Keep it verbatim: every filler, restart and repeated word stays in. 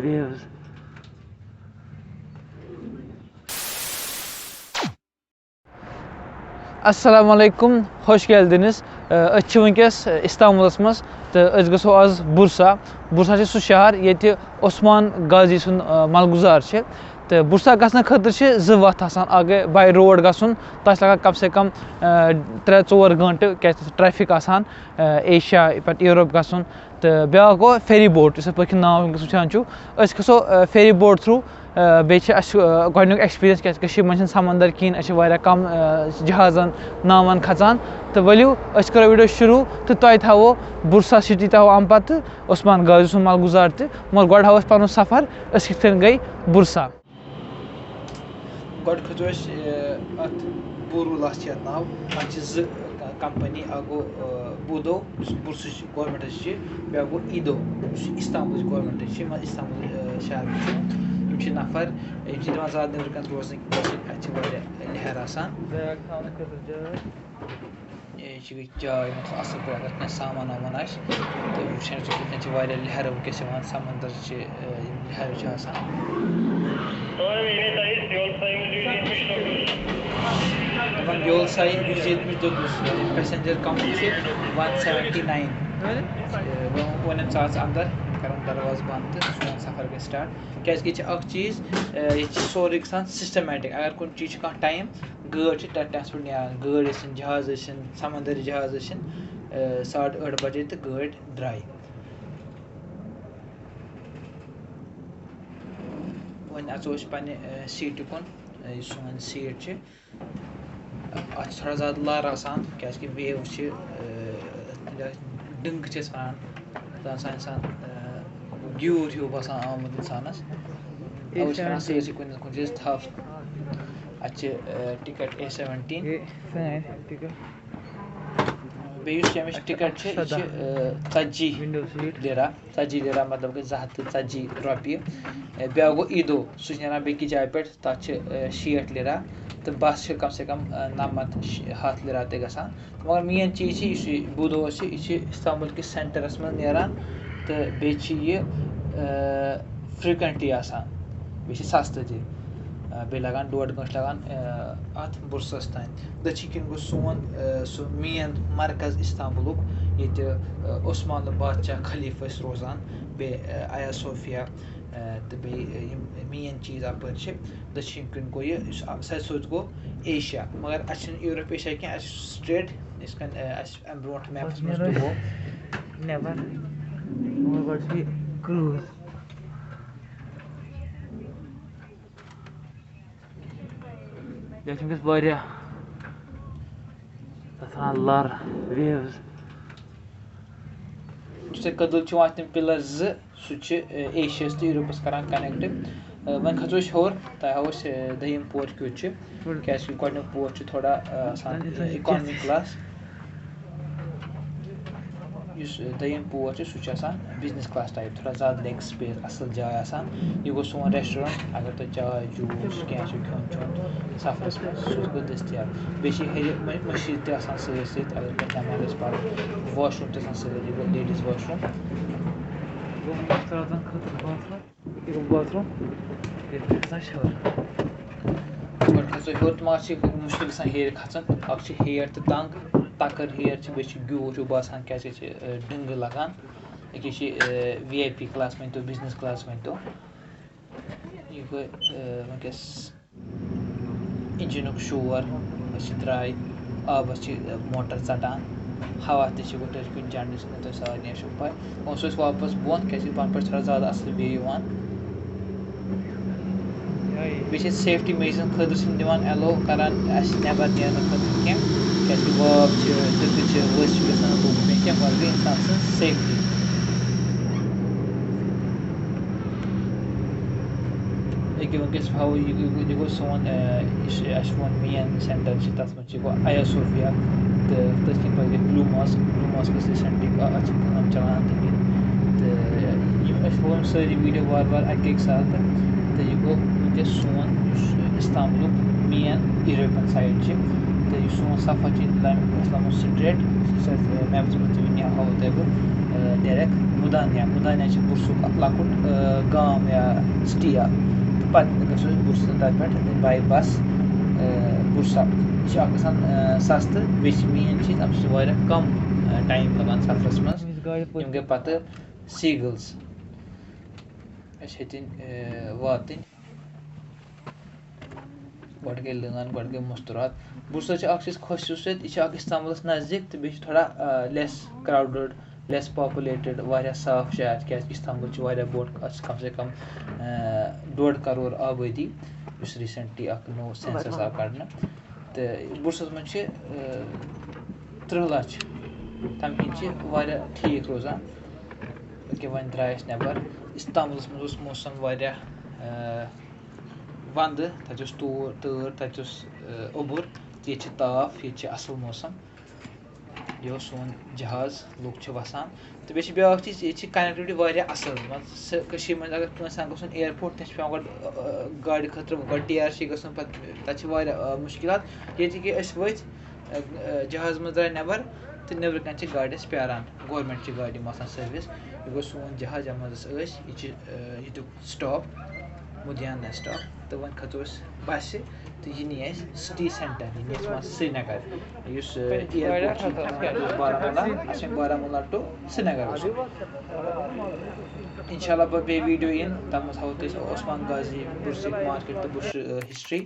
Waves. السلام علیکم، خوش گیل دِنس۔ أسۍ چھِ وٕنکیٚس استنبولس منٛز تہٕ أسۍ گژھو آز بُرسا۔ بُرسا چھُ سُہ شہر ییٚتہِ عثمان غازی سُنٛد ملگُزار چھِ۔ تہٕ بُرسا گژھنہٕ خٲطرٕ چھِ زٕ وَتھ آسان، اَکھ گٔے by road گژھُن، تَتھ چھِ لَگان کم سے کم ترٛےٚ ژور گٲنٛٹہٕ، کیٛازِ تَتھ چھِ traffic آسان، ایشیا پٮ۪ٹھ یوٗروپ گژھُن۔ تہٕ بیٛاکھ گوٚو ferry boat، یُس یِتھ پٲٹھۍ ناو وٕنکیٚس وٕچھان چھُو۔ أسۍ کھسو ferry boat through۔ بیٚیہِ چھِ اَسہِ گۄڈٕنیُک experience، کیٛازِ کٔشیٖرِ منٛز چھِنہٕ سمندر کِہیٖنۍ، أسۍ چھِ واریاہ کم جہازن ناون کھژان۔ تہٕ ؤلِو أسۍ کرو video شروع تہٕ تۄہہِ تھاوو بُرسا city تھاوو اَمہِ پتہٕ عثمان غازی سُنٛد ملگُزار تہِ، مگر گۄڈٕ ہاوو أسۍ پنُن سفر، أسۍ کِتھ کٔنۍ گٔے بُرسا۔ گۄڈٕ کھٔژو أسۍ اَتھ بوروٗلاس چھِ اَتھ ناو۔ اَتھ چھِ زٕ کمپنی، اَکھ گوٚو بوٗدو، یُس بُرسٕچ گورمنٹٕچ چھِ، بیٛاکھ گوٚو ایٖدو، یُس استنبولٕچ گورمنٹٕچ چھِ، مگر استنبول شہرٕچ چھِ۔ یِم چھِ نفر، یِم چھِ دِوان زیادٕ نیٚبرٕ کَنہِ روزنہٕ کینٛہہ، کیٛازِ اَتہِ چھِ واریاہ لِہر آسان۔ بیگ تھاونہٕ خٲطرٕ جاے۔ یہِ چھِ گٔے چاے، مطلب، اَصٕل پٲٹھۍ، اگر کینٛہہ سامان وامان آسہِ، تہٕ وٕچھان چھِ کِتھ کٔنۍ چھِ واریاہ لِہرٕ وٕنکیٚس یِوان، سمندر چھِ، یِم لِہرٕ چھِ آسان۔ دَپان بیول سا یہِ، یُس ییٚتہِ مےٚ دوٚپُس، passenger count چھِ one seventy nine۔ وۄنۍ، وۄنۍ ژاژ اندر، کران دروازٕ بند تہٕ سون سفر گژھِ start۔ کیازِ کہِ ییٚتہِ چھِ اکھ چیٖز، ییٚتہِ چھِ سورُے گژھان systematic۔ اگر کُنہِ چیٖز چھُ کانٛہہ time، گٲڑۍ چھِ تَتہِ ٹٮ۪نٛس پٮ۪ٹھ نیران، گٲڑۍ ٲسِن، جہاز ٲسِن، سمندری جہاز ٲسِن، ساڑٕ ٲٹھ بجے تہٕ گٲڑۍ درٛاے۔ وۄنۍ اَژو أسۍ پننہِ سیٖٹہِ کُن، یُس سون سیٖٹ چھِ۔ اَتھ چھِ تھوڑا زیادٕ لَر آسان، کیٛازِکہِ wave چھِ، ڈٕنٛگ چھِ أسۍ وَنان، تَتھ آسان اِنسان، گیوٗر ہیوٗ باسان آمُت اِنسانَس۔ اَوَے چھِ کَران سٲرسٕے کُنہِ نَتہٕ کُنہِ جایہِ تھَپھ۔ اَتہِ چھِ ticket A seventeen۔ بیٚیہِ یُس ییٚمِچ ticket چھِ، یہِ چھِ ژَتجی لیٖرا۔ ژَتجی لیٖرا مطلب گٔے زٕ ہَتھ تہٕ ژَتجی رۄپیہِ۔ بیٛاکھ گوٚو ایٖدو، سُہ چھُ نیران بیٚکِس جایہِ پٮ۪ٹھ، تَتھ چھِ شیٹھ لیٖرا تہٕ بَس چھِ کم سے کم نَمَتھ ہَتھ لیٖرا تہِ گژھان۔ مگر main چیٖز چھِ، یُس یہِ بوٗدو اوس، یہِ چھِ استنبول کِس centreس منٛز نیران تہٕ بیٚیہِ چھِ یہِ frequently آسان، بیٚیہِ چھِ سَستہٕ تہِ۔ بیٚیہِ لَگان ڈۄڈ گٲنٛٹہٕ لَگان اَتھ بُرسَس تام۔ دٔچھِنۍ کِنۍ گوٚو سون سُہ main مرکز استنبولُک، ییٚتہِ عثمانُک بادشاہ خلیٖفہٕ ٲسۍ روزان، بیٚیہِ آیا صوفیا، تہٕ بیٚیہِ یِم main چیٖز اَپٲرۍ چھِ۔ دٔچھِنۍ کِنۍ گوٚو یہِ، یُس سیوٚد سیوٚد گوٚو ایشیا، مگر اَسہِ چھُنہٕ یوٗروپ ایشیا کینٛہہ، اَسہِ چھُ straight یِتھ کٔنۍ اَسہِ اَمہِ برونٛٹھ mapس منٛز تہِ گوٚو۔ یَتھ چھِ وٕنکیٚس واریاہ تَتھ وَنان لَر، waves۔ یُس تۄہہِ کٔدٕل چھُ یِوان تِم pillar زٕ، سُہ چھُ ایشیاہَس تہٕ یوٗروپَس کران connect۔ وۄنۍ کھسو أسۍ ہیوٚر، تۄہہِ ہاوو أسۍ دوٚیِم پور کیُتھ چھُ، کیازِ کہِ گۄڈٕنیُک پور چھُ تھوڑا آسان economy class۔ یُس دوٚیِم پور چھُ، سُہ چھُ آسان business class type، تھوڑا زیادٕ leg space، اَصٕل جاے آسان۔ یہِ گوٚو سون restaurant، اگر تۄہہِ چاے، juice، کینٛہہ چھُ کھیوٚن چیوٚن سفرَس منٛز، سُہ گوٚو دٔستیاب۔ بیٚیہِ چھِ ہیٚرِ مٔ-، مٔشیٖد تہِ آسان سۭتۍ سۭتۍ، اگر کانٛہہ نٮ۪ماز آسہِ پَرُن۔ Washroom تہِ آسان سۭتۍ، یہِ گوٚو ladies washroom۔ یہِ گوٚو bathroom۔ ییٚتہِ پٮ۪ٹھ کھسان چھِ ہیوٚر۔ گۄڈٕ کھسو ہیوٚر تہٕ ما چھِ مُشکِل گژھان ہیٚرِ کھسُن۔ اَکھ چھِ ہیٚر تہِ تنٛگ، تَکٕر ہیٚر چھِ، بیٚیہِ چھِ گیوٗر ہیوٗ باسان، کیٛازِ کہِ چھِ ڈٕنٛگہٕ لَگان۔ أکِس چھِ V I P class مٲنۍ تو، business class مٲنۍ تو۔ یہِ گوٚو وٕنکیٚس engine-ُک شور، أسۍ چھِ درٛاے، آبَس چھِ موٹر ژَٹان، ہوا تہِ چھِ گُتٕج کُنہِ جنڈٕ چھِ نہٕ تۄہہِ سارنٕے چھو پَے۔ وۄنۍ چھِ أسۍ واپَس بۄن، کیٛازِکہِ بۄنہٕ پٮ۪ٹھ چھِ تھوڑا زیادٕ اَصٕل view یِوان۔ بیٚیہِ چھِ أسۍ safety measure-َن خٲطرٕ چھِنہٕ دِوان allow کَران اَسہِ نٮ۪بَر نیرنہٕ خٲطرٕ کینٛہہ، کیٛازِکہِ واب چھِ، تۭرِ چھِ، ؤسۍ چھِ گژھان، لوٗکھ پیٚن کینٛہہ، مگر گٔے اِنسان سٕنٛز safety۔ أکیٛاہ وٕنکیٚس ہاوو یہِ، یہِ گوٚو سون، یُس اَسہِ ووٚن main centre چھِ، تَتھ چھِ گوٚو آیا صوفیا تہٕ تٔتھۍ کِنۍ پَتہٕ گٔے blue mosque، blue mosque-َس recently گوٚو، اَتھ چھِ کٲم چَلان تہٕ بیٚیہِ تہٕ یِم اَسہِ ووٚن سٲری video وارٕ وارٕ اَکہِ اَکہِ ساتہٕ۔ تہٕ یہِ گوٚو وٕنکیٚس سون یُس استنبولُک main European side چھِ، یُس سون سفر چھُ لامہِ اسلامو سٹریٹ، یُس اَسہِ میپس منٛز تہِ وٕنہِ ہاوو تۄہہِ بہٕ ڈائریکٹ مُدانیا۔ مُدانیا چھِ بُرسُک اکھ لۄکُٹ، آ، گام یا سٹی اکھ۔ تہٕ پتہٕ گژھو أسۍ بُرسہٕ تَتہِ پٮ۪ٹھ باے بس، آ، بُرسا۔ یہِ چھُ اکھ گژھان، آ، سستہٕ، بیٚیہِ چھِ مین چیٖز، اَتھ چھُ واریاہ کم، آ، ٹایم لگان سفرس منٛز۔ یِم گٔے پتہٕ سیٖگلز۔ أسۍ ہیٚتِنۍ، آ، واتٕنۍ۔ گۄڈٕ گٔے لٲن، گۄڈٕ گٔے مستورات۔ بُرسا چھِ اکھ چیٖز خصوٗصیت، یہِ چھِ اکھ استنبولس نزدیٖک تہٕ بیٚیہِ چھِ تھوڑا، آ، less crowded، less populated، واریاہ صاف جاے، کیازِ کہِ استنبول چھُ واریاہ بوٚڑ، اَتھ چھِ کم سے کم، آ، ڈۄڈ کرور آبٲدی، یُس recently اکھ نوٚو سینسس آو کڑنہٕ۔ تہٕ بُرسس منٛز چھِ، آ، ترٕٛہ لچھ، تَمہِ کِنۍ چھِ واریاہ ٹھیٖک روزان۔ أکیٛاہ وۄنۍ درٛاے أسۍ نٮ۪بر۔ استنبولس منٛز اوس موسم واریاہ، آ، وَندٕ، تَتہِ اوس تور تۭر، تَتہِ اوس، آ، اوٚبُر، تہٕ ییٚتہِ چھِ تاپھ، ییٚتہِ چھِ اَصٕل موسم۔ یہِ اوس سون جہاز، لُکھ چھِ وَسان۔ تہٕ بیٚیہِ چھِ بیٛاکھ چیٖز، ییٚتہِ چھِ connectivity واریاہ اَصٕل۔ مان ژٕ، کٔشیٖرِ منٛز اگر کٲنٛسہِ آسہِ گژھُن airport، تَتہِ چھِ پٮ۪وان گۄڈٕ، آ، گاڑِ خٲطرٕ گۄڈٕ ٹی آر سی گژھُن، پَتہٕ تَتہِ چھِ واریاہ، آ، مُشکِلات۔ ییٚتہِ کہِ أسۍ ؤتھۍ، آ، آ، جہازٕ منٛز درٛاے نٮ۪بر تہٕ نٮ۪برٕ کَنہِ چھِ گاڑِ اَسہِ پیٛاران، government چہِ گاڑِ یِم آسان service۔ یہِ گوٚو سون جہاز، یَتھ منٛز أسۍ ٲسۍ، یہِ چھِ، آ، ییٚتیُک stop، مُدیانہ stop۔ تہٕ وۄنۍ کھژو أسۍ بسہِ تہٕ یہِ نی اَسہِ city centre، یہِ نی اَسہِ وۄنۍ سرینگر۔ یُس، آ، airport چھُ، یہِ چھُ بارہمولہ، اَسہِ چھِ بارہمولہ to سرینگر وَسُن۔ اِنشاء اللہ بہٕ بیٚیہِ video یِن، تَتھ منٛز ہاوو تۄہہِ أسۍ عثمان غازی، بُرسٕک market تہٕ بُرسہٕ، آ، history۔